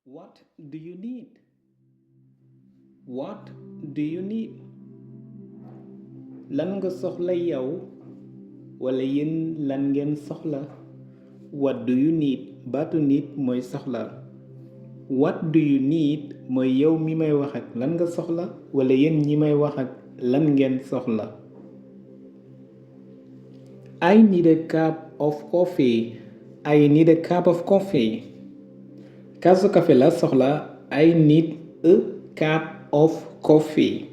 What do you need? What do you need? Lan nga soxla yow wala yéen lan ngeen soxla? What do you need? Baatu need mooy soxla. What do you need mooy yow mi may wax ak lan nga soxla wala yéen ñi may wax ak lan ngeen soxla. I need a cup of coffee. I need a cup of coffee. Kaasu café la soxla. I need a cup of coffee.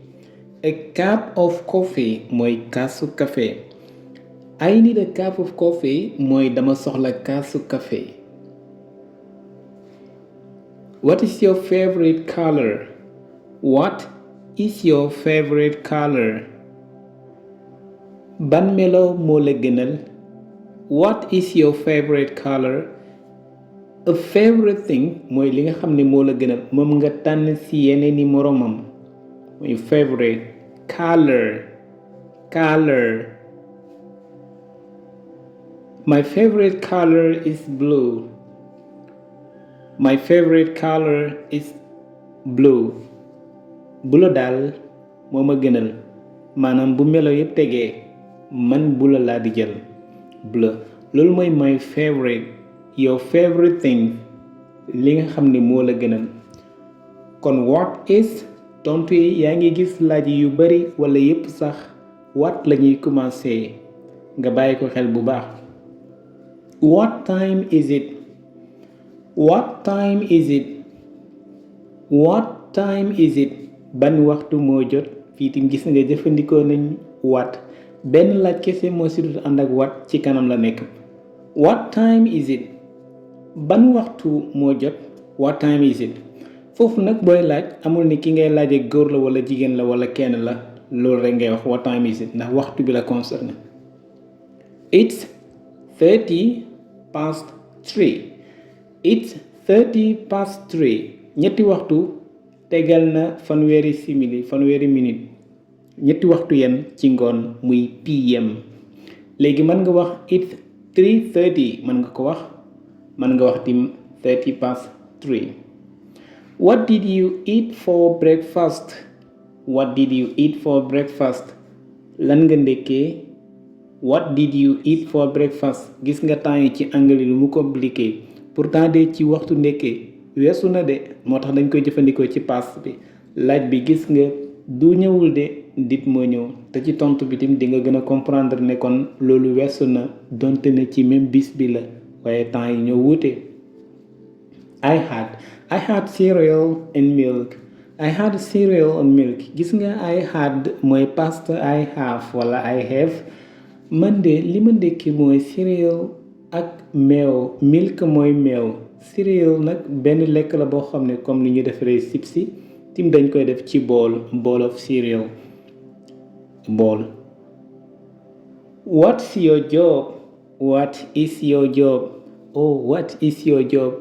A cup of coffee mooy kaasu café. I need a cup of coffee mooy dama soxla kaasu café. What is your favorite color? What is your favorite color? Ban melo moo la gënal? What is your favorite color? A favorite thing mooy li nga xam ne moo la gënal moom nga tànn ci yeneeni moroomam mooy favorite. Color. My favorite color is blue. My favorite color is blue. Bleu daal moo ma gënal maanaam bu melo yépp tegee man bleu laa di jël bleu loolu mooy my favorite. Your favorite thing li nga xam ne moo la gënal. kon what is tontu yi yaa ngi gis laaj yu bari wala yépp sax what la ñuy commencer nga bàyyi ko xel bu baax. What time is it? What time is it? What time is it? Ban waxtu moo jot? fii tim gis nga jëfandikoo nañ what benn laaj kese moo si dut ànd ak what ci kanam la nekk. What time is it? Ban waxtu moo jot? What time is it? foofu nag booy laaj amul ni ki ngay laaje góor la wala jigéen la wala kenn la loolu rek ngay wax what time is it ndax waxtu bi la concerné. It's 30 past 3. It's 30 past 3. ñetti waxtu tegal na fanweeri simili fanweeri minute ñetti waxtu yenn ci ngoon muy PM. léegi mën nga wax it's 3:30 mën nga ko wax mën nga wax tim 30 past 3. What did you eat for breakfast? What did you eat for breakfast? lan nga ndekkee? What did you eat for breakfast? gis nga temps yi ci anglais lu mu compliqué pourtant de ci waxtu ndekkee weesu na de moo tax dañ koy jëfandikoo ci past bi laaj bi gis nga du ñëwul de dit moo ñëw te ci tontu bi tim di nga gën a comprendre ne kon loolu weesu na donte ne ci même bis bi la waaye temps yi ñoo wuute. I had cereal and milk. I had cereal and milk. gis nga I had mooy past I have wala I have man de li ma ndekki mooy cereal ak meew milk mooy meew. Cereal nag benn lekk la boo xam ne comme ni ñu defaree chips yi tim dañ koy def ci bowl of cereal bowl. What's your job? What is your job? Oh, what is your job?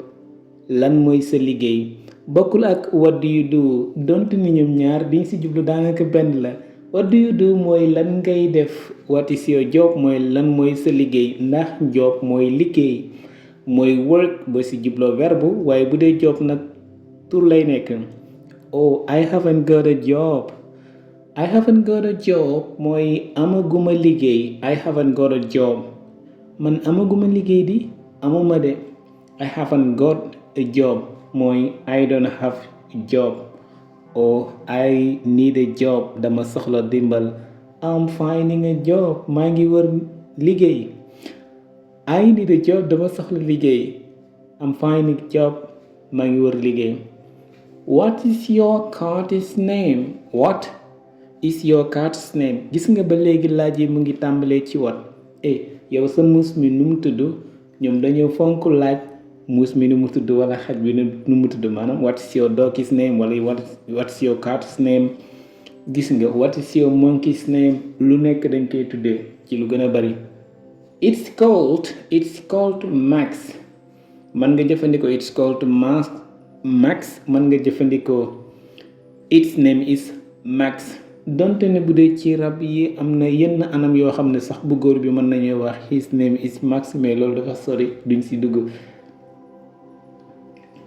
lan mooy sa liggéey bokkul ak what do you do donte ni ñoom ñaar diñ ci jublu daanaka benn la. What do you do mooy lan ngay def. What is your job mooy lan mooy sa liggéey ndax job mooy liggéey mooy work ba ci jubloo verbe waaye bu dee job nag tur lay nekk. Oh, I haven't got a job. I haven't got a job mooy amaguma liggéey. I haven't got a job man amaguma liggéey di amuma de. I haven't got a job mooy I don't have a job. Oh, I need a job dama soxla dimbal. I'm finding a job maa ngi wër liggéey. I need a job dama soxla liggéey. I'm finding a job maa ngi wër liggéey. What is your cat's name? What is your cat's name? gis nga ba léegi laaj yi mu ngi tàmbalee ci what. yow sa muus mi nu mu tudd ñoom dañoo fonk laaj muus mi nu mu tudd wala xaj bi nu mu tudd maanaam what is your dog's name wala what's your cat's name. gis nga what is your monkey's name lu nekk dañ koy tuddee ci lu gën a bari. It's called Max man nga jëfandikoo it's called Max man nga jëfandikoo its name is Max donte ne bu dee ci rab yi am na yenn anam yoo xam ne sax bu góor bi mën nañoo wax his name is Max mais loolu dafa sori duñ ci dugg.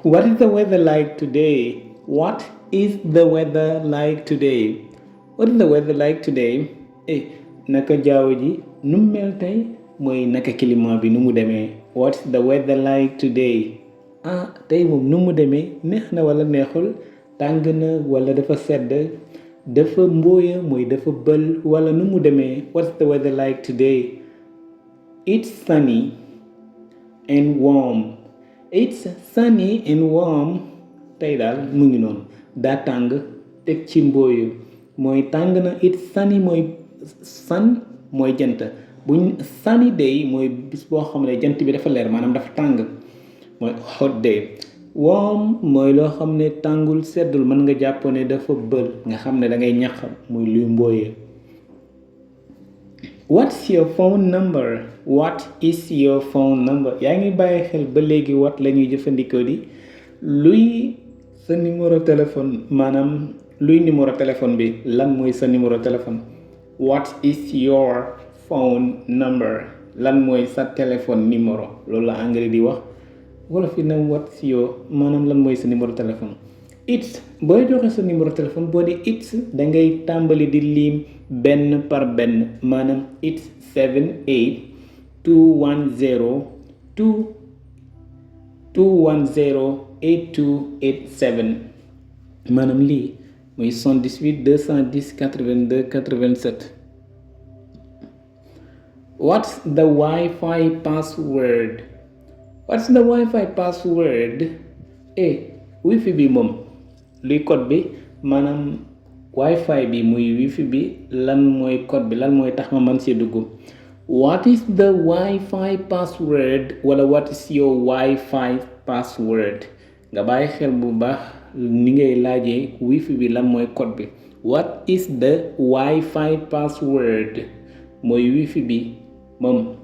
What is the weather like today? What is the weather like today? What is the weather like today? Naka jaww ji nu mu mel tey mooy naka climat bi nu mu demee. What's the weather like today? Tey moom nu mu demee neex na wala neexul, tàng na wala dafa sedd, dafa mbóoya mooy dafa bël wala nu mu demee. What's the weather like today? It's sunny and warm. It's sunny and warm. Tey daal mu ngi noonu daa tàng teg ci mbóoyu mooy tàng na. It's sunny mooy sun mooy jant. buñ sunny day mooy bis boo xam ne jant bi dafa leer maanaam dafa tàng mooy hot day. Warm mooy loo xam ne tàngul seddul, mën nga jàpp ne dafa bël nga xam ne da ngay ñax muy luy mbóoyee. What's your phone number? What is your phone number? yaa ngi bàyyi xel ba léegi what la ñuy jëfandikoo di luy sa numéro téléphone, maanaam luy numéro téléphone bi lan mooy sa numéro téléphone. What is your phone number? lan mooy sa téléphone numéro, loolu la anglais di wax. wolof yi nag what's your maanaam lan mooy sa numéro téléphone. It's booy joxe sa numéro téléphone boo di it's da ngay tàmbali di lim benn par benn, maanaam it's 78 210 8287 maanaam lii mooy 78 210 82 87. What's the Wi-Fi password? What's the Wi-Fi password? wifi bi moom luy code bi, maanaam Wi-Fi bi muy wifi bi lan mooy code bi, lan mooy tax ma mën see dugg. What is the Wi-Fi password wala what is your Wi-Fi password? nga bàyyi xel bu baax ni ngay laajee wifi bi lan mooy code bi. What is the Wi-Fi password mooy wifi bi moom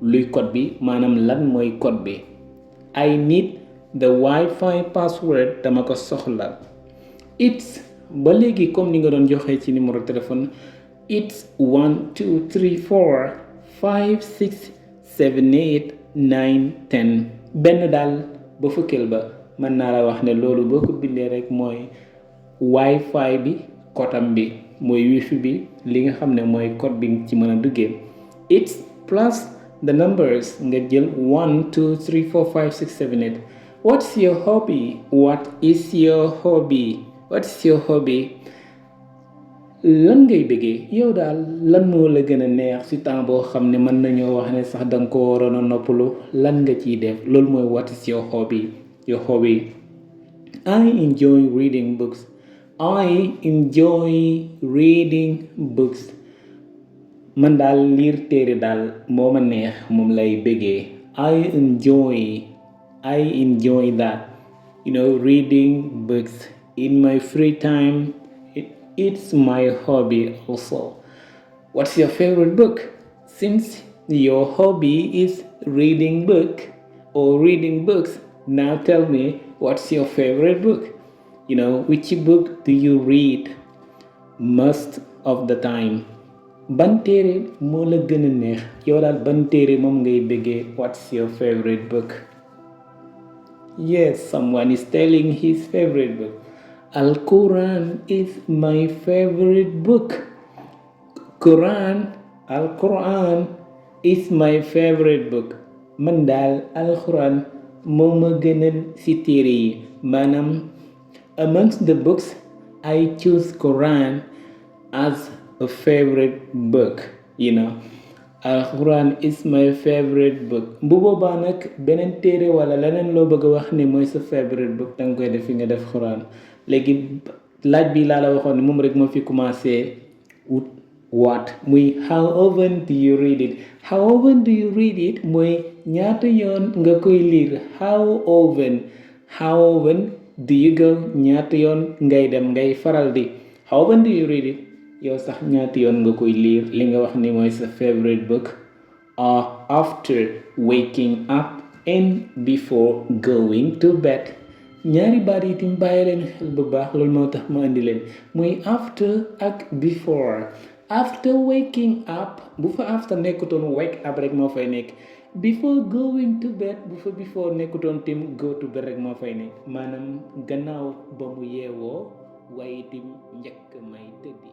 luy code bi, maanaam lan mooy code bi. I need the Wi-Fi password, dama ko soxla. It's ba léegi comme ni nga doon joxe ci numéro téléphone. It's 1 2 3 4 5 6 7 8 9 10 benn daal ba fukkeel ba mën naa la wax ne loolu boo ko bindee rek mooy Wi-Fi bi kotam bi mooy wifi bi li nga xam ne mooy code bi ci mën a duggee. It's plus the numbers nga jël 1 2 3 4 5 6 7 8. What's your hobby? What is your hobby? What's your hobby? lan ngay bëggee yow daal, lan moo la gën a neex ci temps boo xam ne mën nañoo wax ne sax danga ko waroon a noppalu, lan nga ciy def. loolu mooy what is your hobby. Your hobby. I enjoy reading books. I enjoy reading books. man daal liir téere daal moo ma neex, moom lay bëggee. I enjoy that. Reading books in my free time. It's my hobby also. What's your favorite book? Since your hobby is reading book or reading books, now tell me what's your favorite book? Which book do you read most of the time? ban téere moo la gën a neex yow daal, ban téere moom ngay bëggee. What's your favorite book? Yes, someone is telling his favorite book. Al-Quran is my favorite book. Al-Quran is my favorite book. man daal Al-Quran moo ma gënal ci téere yi, maanaam amongst the books I choose Quran as a favorite book. Al-Quran is my favorite book. bu boobaa nag beneen téere wala leneen loo bëgg a wax ne mooy sa favorite book danga koy def fi nga def Quran. léegi laaj bi laa la waxoon ne moom rek moo fi commencé what muy how often do you read it. How often do you read it mooy ñaata yoon nga koy lire. How often do you go, ñaata yoon ngay dem ngay faral di. How often do you read it, yow sax ñaata yoon nga koy lire. li nga wax ni mooy sa favorite book. After waking up and before going to bed. ñaari baat yi tim bàyyi leen xel bu baax, loolu moo tax ma indi leen muy after ak before. After waking up, bu fa after nekkutoon wake up rek moo fay nekk. before going to bed bu fa before nekkutoon tim go to bed rek moo fay nekk maanaam gannaaw ba mu yeewoo waaye tim njëkk may tëddi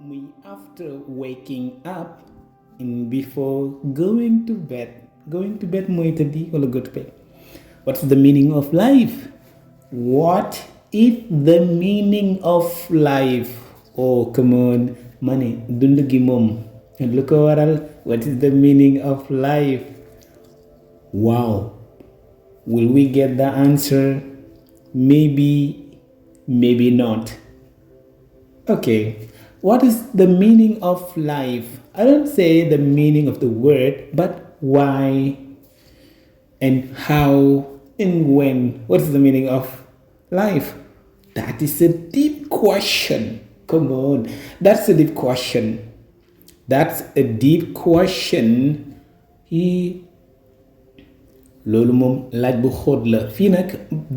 muy after waking up and before going to bed mooy tëddi wala go to bed. What's the meaning of life? What is the meaning of life? Oh come on ma ne dund gi moom lu ko waral. What is the meaning of life? Wow. Will we get the answer? Maybe not. Okay. What is the meaning of life? I don't say the meaning of the word, but why and how and when. What is the meaning of life? That is a deep question. Come on. That's a deep question. Loolu moom laaj bu xóot la fii nag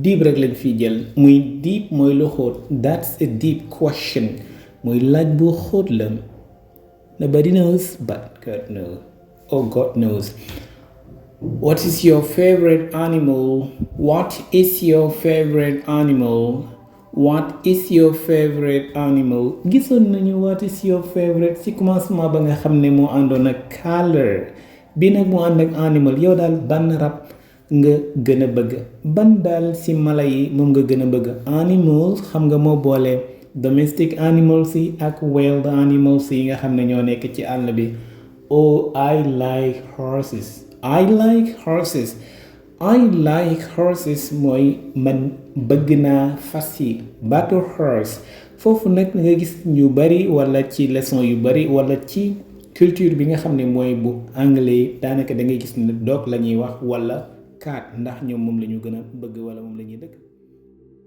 deep rek lañ fi jël muy deep mooy lu xóot. That's a deep question mooy laaj bu xóot la. Nobody knows but God knows. Oh, God knows. What is your favorite animal? What is your favorite animal? What is your favorite animal? Gisoon nañu what is your favorite ci commencement ba nga xam ne moo àndoon ak color bi nag moo ànd ak animal. Yow daal ban rab nga gën a bëgg, ban daal ci mala yi moom nga gën a bëgg. Animals xam nga moo boole domestic animals yi ak wild animals yi nga xam ne ñoo nekk ci àll bi. Oh, I like horses. Mooy man bëgg naa fas yi. Baatu horse foofu nag nga gis ñu bari wala ci leçon yu bari wala ci culture bi nga xam ne mooy bu anglais daanaka da ngay gis ne dog la ñuy wax wala cat ndax ñoom moom la ñu gën a bëgg wala moom la ñuy dëkk.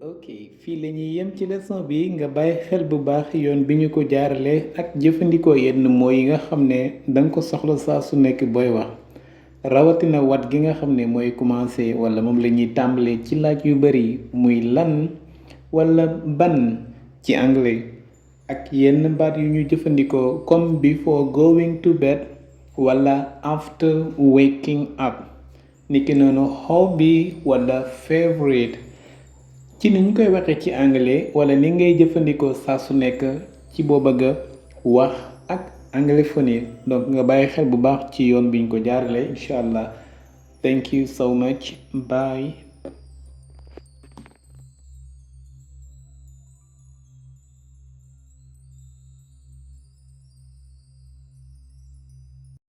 ok fii la ñuy yem ci leçon bi nga bàyyi xel bu baax yoon bi ñu ko jaarale ak jëfandikoo yenn mooy yi nga xam ne danga ko soxla saa su nekk booy wax rawatina wat gi nga xam ne mooy commencer wala moom la ñuy tàmbalee ci laaj yu bari muy lan wala ban ci anglais ak yenn baat yu ñu jëfandikoo comme before going to bed wala after waking up niki noonu hobby wala favorite ci ni ñu koy waxee ci anglais wala ni ngay jëfandikoo saa su nekk ci boo bëgg a wax ak anglophonie. Donc nga bàyyi xel bu baax ci yoon bi ñu ko jaarale incha allah. Thank you so much. Bye.